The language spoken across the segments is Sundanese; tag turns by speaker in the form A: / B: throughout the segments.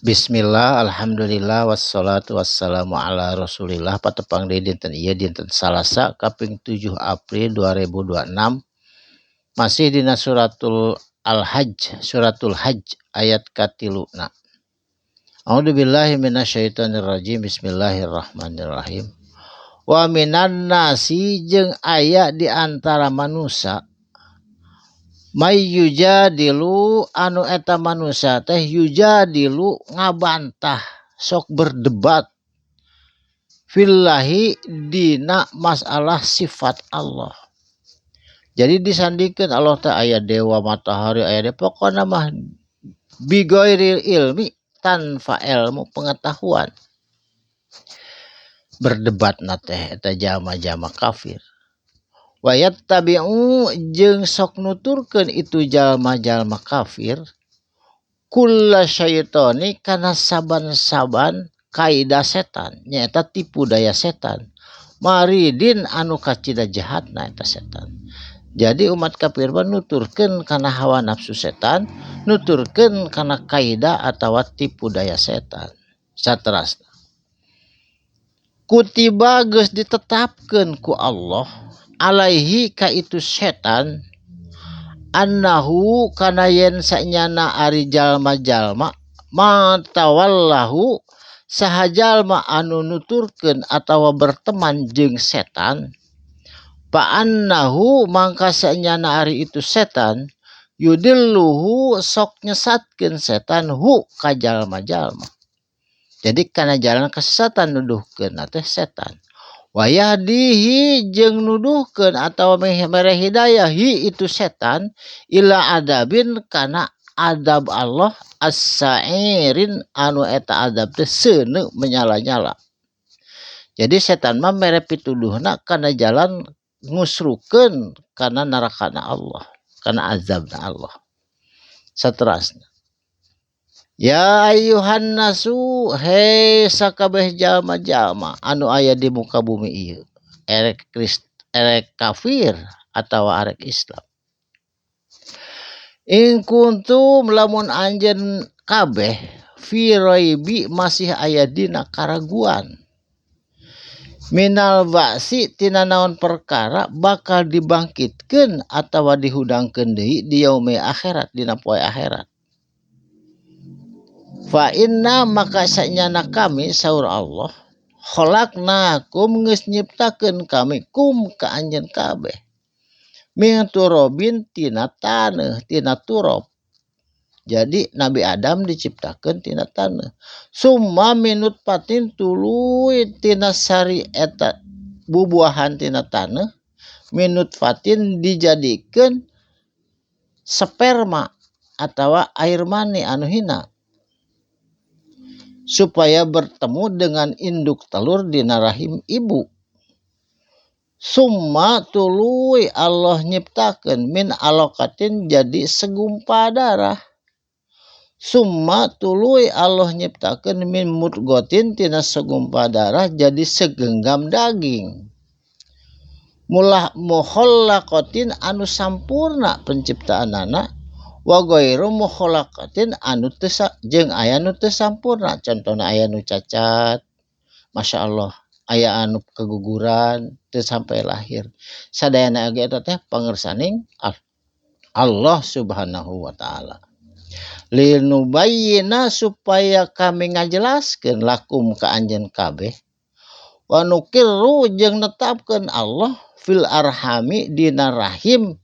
A: Bismillah, alhamdulillah, wassalatu wassalamu ala rasulillah. Patepang deui dinten ieu, dinten Salasa kaping 7 April 2026, masih dina suratul Al-Hajj, suratul Hajj ayat katiluna. A'udzubillahi minasyaitonirrajim. Bismillahirrahmanirrahim. Wa minan nasi jeung aya di antara manusia may yujadilu anu eta manusia teh yujadilu ngabantah, sok berdebat, fillahi dina masalah sifat Allah. Jadi disandingkeun Allah teh aya dewa matahari, aya dewa, pokona mah bighairil ilmi, tanpa ilmu pengetahuan. Berdebatna teh eta jalma-jalma kafir. Wa yattabi'u jeung sok nuturkeun itu jalma-jalma kafir kulla syaitani kana saban-saban kaidah setan, nyaeta tipu daya setan, maridin anu kacida jahatna eta setan. Jadi umat kafir mah nuturkeun kana hawa nafsu setan, nuturkeun kana kaidah atawa tipu daya setan. Saterasna kutiba geus ditetapkeun ku Allah alaihi ka itu setan annahu kana yen sanyana ari jalma-jalma matawallahu saha jalma anu nuturkeun atawa berteman jeung setan, fa annahu mangka sanyana ari itu setan yudilluhu sok nyesatkeun setan hu ka jalma-jalma. Jadi kana jalan kesesatan nuduhkeun teh setan. Wayahdihi jeung nuduhkeun atawa mere hidayah hi itu setan ila adabin kana adab Allah as-sa'irin anu eta adab teh seuneu menyala-nyala. Jadi setan mah mere pituduhna kana jalan ngusrukeun kana narakana Allah, kana azabna Allah. Saterasna ya ayyuhan nasu, hei sakabeh jalma-jalma anu aya di muka bumi ieu, erek Krist, erek kafir atawa arek Islam. In kuntum lamun anjeun kabeh fi raibi masih aya dina karaguan minal ba'si tina naon perkara bakal dibangkitkeun atawa dihudangkeun deui di yaumi akhirat, dina poe akhirat. Fa inna maka sanyana kami saur Allah khalaqnakum geus nyiptakeun kami kum ka anjeun kabeh min turabin tina taneuh, tina turab. Jadi Nabi Adam diciptakeun tina taneuh, summa minut patin tuluy tina sari eta bubuahan tina taneuh, minut fatin dijadikeun sperma atawa air mani anu hina supaya bertemu dengan induk telur dina rahim ibu. Summa tuluy Allah nyiptakeun min alaqatin jadi segumpal darah. Summa tuluy Allah nyiptakeun min mudghatin tina segumpal darah jadi segenggam daging. Mulah mukhallaqatin anu sampurna penciptaanana wa ghairu mukhallaqatin anu teu jeung aya nu teu sampurna, contohna aya nu cacat, Masya Allah, aya anu keguguran teu sampai lahir. Sadayana ge eta teh pangersaning Allah Subhanahu wa taala. Linubayyina supaya kami ngajelaskeun lakum ka anjeun kabeh wa nukirru jeung netapkeun Allah fil arhami dina rahim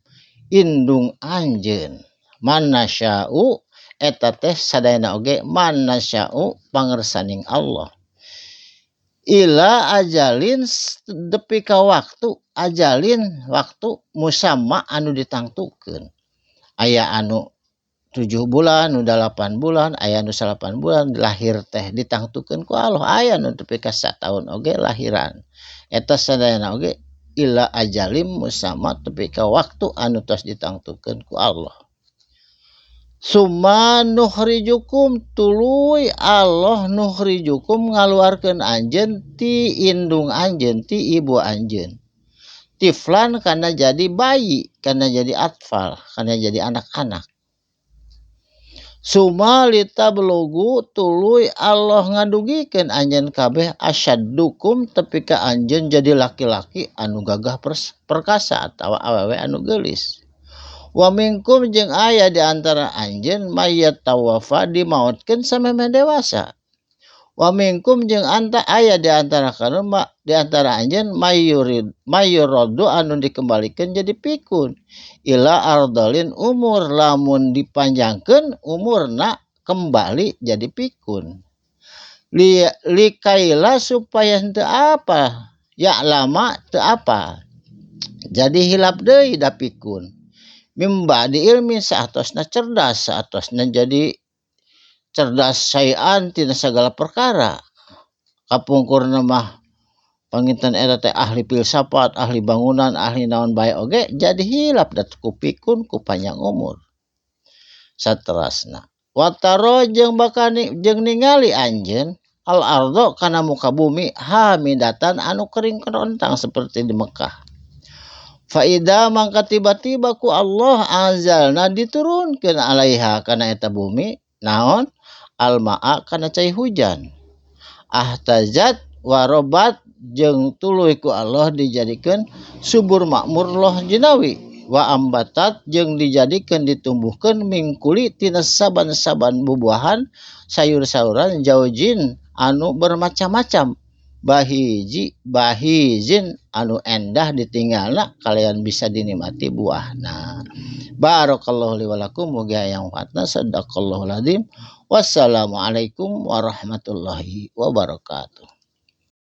A: indung anjeun manasya'u eta teh sadayana oge manasya'u pangersaning Allah ila ajalin depi ka waktu ajalin waktu musamma anu ditangtukeun. Aya anu 7 bulan, nu 8 bulan, aya anu 8 bulan lahir teh ditangtukeun ku Allah, aya nu tepi ka sataun oge lahiran. Eta sadayana oge ila ajalim musamma tepi ka waktu anu tos ditangtukeun ku Allah. Summa nukhrijukum tuluy Allah nukhrijukum ngaluarkeun anjeun ti indung anjeun, ti ibu anjeun. Tiflan kana jadi bayi, kana jadi atfal, kana jadi anak-anak. Suma litablugu tuluy Allah ngadugikeun anjeun kabeh asyaddukum tepi ka anjeun jadi laki-laki anu gagah perkasa atawa awewe anu geulis. Wa minkum jeung aya di antara anjeun mayat tawafa dimaotkeun samemeh dewasa. Wa minkum jeung anta aya di antara karema di antara anjeun mayuraddu anu dikembalikeun jadi pikun ila ardalin umur lamun dipanjangkeun umurna kembali jadi pikun. Likaila supaya henteu apa ya lama teu apa jadi hilap deui da pikun. Mimba di ilmi saatosna cerdas saatosna jadi cerdas sayan tina segala perkara. Kapungkurna mah panginten eta teh ahli filsafat, ahli bangunan, ahli naon bae oge jadi hilap da ku pikun ku panjang umur. Saterasna wataro jeung bakani jeung ningali anjeun al ardo kana muka bumi hamidatan anu kering kerontang seperti di Mekah. Faida mangka tiba-tiba ku Allah anzalna diturunkeun alaiha kana eta bumi naon almaa kana cai hujan. Ahtajat warobat jeung tuluy ku Allah dijadikeun subur makmur loh jinawi wa ambatat jeung dijadikeun ditumbuhkeun mingkuli tina saban-saban bubuahan sayur-sayuran jaujin anu bermacam-macam bahiji bahizin anu endah ditinggalna kalian bisa dinikmati buahna. Barakallahu li wa lakum mugi aya manfaatna. Sadaqallahul azim. Wassalamualaikum warahmatullahi wabarakatuh.